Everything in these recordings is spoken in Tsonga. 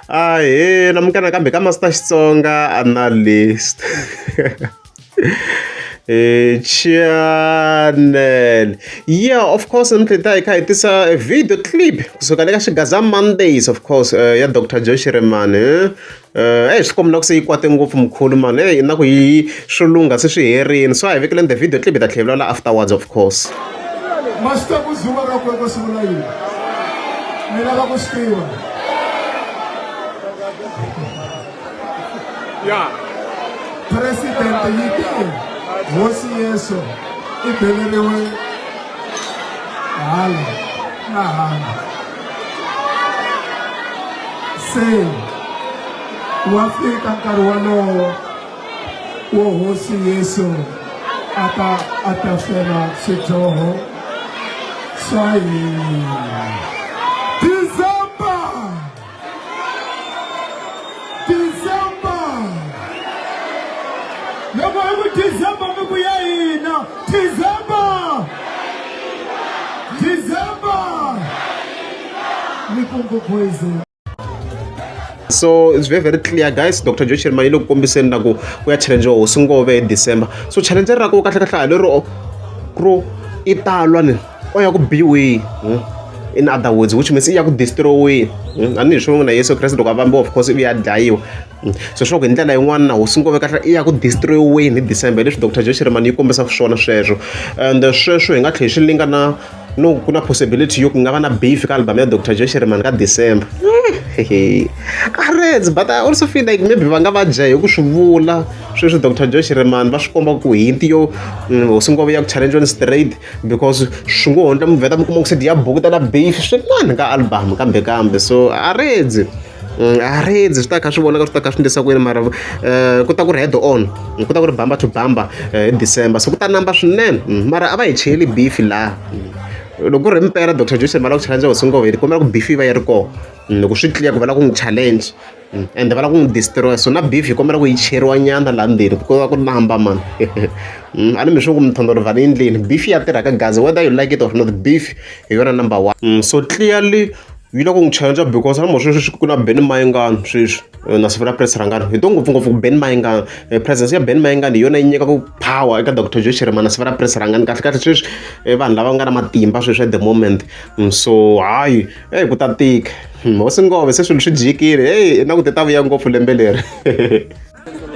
Ahee namuntlha nakambe ka Master Xitsonga Analyst channel yeah of course namuntlha hi ta hi kha hi tisa video clip kusuka le ka Xigaza Mondays of course ya Doctor Joe Shirimani eh swi komba na ku se yi kwate ngopfu mkhulu mani hey na ku yi swo lungha se swi herini so a hi vekeleni the video clip hi ta tlhela hi vulavula afterwards of course. Ma swi tiva ku zuva ra kwekwe swi vula yini? Ni lava ku swi tiva. Ya. President yi te Hosi Yesu i beleriwe hala na hala. Se wa fika nkarhi wolowo wo Hosi Yesu a ta a ta fela swidyoho swa hina. December! December! Loko hi ku December mi ku ya hina. December! December! Limpopo poison. So it's very very clear guys, Dr. Joe Shirimani yi le ku kombiseni na ku ku ya challenge wa hosi Ngove hi December. So challenge ra ku kahle kahle lero ro i ta lwa ni o ya ku biweni. In other words, which means i ya ku destroy-weni. A ni hi swin'we na Yesu Kreste loko a vambiwa of course ivi a dlayiwa. So swa ku hi ndlela yin'wana na hosi Ngove kahle i ya ku destroy-weni hi December hi leswi Dr. Joe Shirimani yi kombisaka swona sweswo. And sweswo hi nga tlhela hi swi linka na no ku na possibility yo ku nga va na beef ka album ya Dr. Joe Shirimani ka December. Areds, but I also feel like maybe va nga va dya hi ku swi vula sweswi Dr. Joe Shirimani va swi komba ku hint yo hosi Ngove ya ku challenge straight because swi ngo hondla mi vheta mi kuma ku se ya bukutela beef swin'wana ka album kambe kambe so aredzi aredzi swi ta kha swi vonaka swi ta kha swi endlisa ku yini mara ku ta ku ri head on ku ta ku ri bamba to bamba hi December so ku ta namba swinene mara a va hi cheli beef laha loko ku ri mpela Doctor Joe va lava ku challenge hosi Ngove hi kombela ku beef yi va yi ri kona loko swi clear ku va lava ku n'wi challenge ende va lava ku n'wi destroy so na beef hi kombela ku yi cheriwa nyana laha ndzeni ku kota ku namba mani a ni mi swi ku mithondolo endleni beef ya tirha ka gaza whether you like it or not beef hi yona number one so clearly yi lava ku n'wi challenge because hambi sweswi ku na Benny Mayengani sweswi na siku ra Prince Rhangani hi to ngopfungopfu ku Benny Mayengani presence ya Benny Mayengani hi yona yi nyikaka power eka Doctor Joe Shirimani na siku ra Prince Rhangani kahle kahle sweswi i vanhu lava nga na matimba sweswi at the moment so hayi eyi ku ta tika hosi Ngove se swilo swi jikile heyi na ku ti ta vuya ngopfu lembe leri.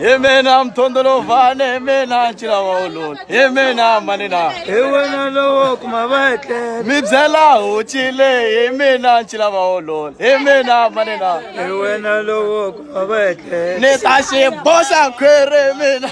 Hi mina mthondolovhane hi mina ncila wa ololo hi mina manina hi wena lowo kuma va etlela mi byela hoci leyi hi mina ncila wa ololo hi mina manina hi wena lowo kuma va etlela ni ta xi boxa khwiri mina.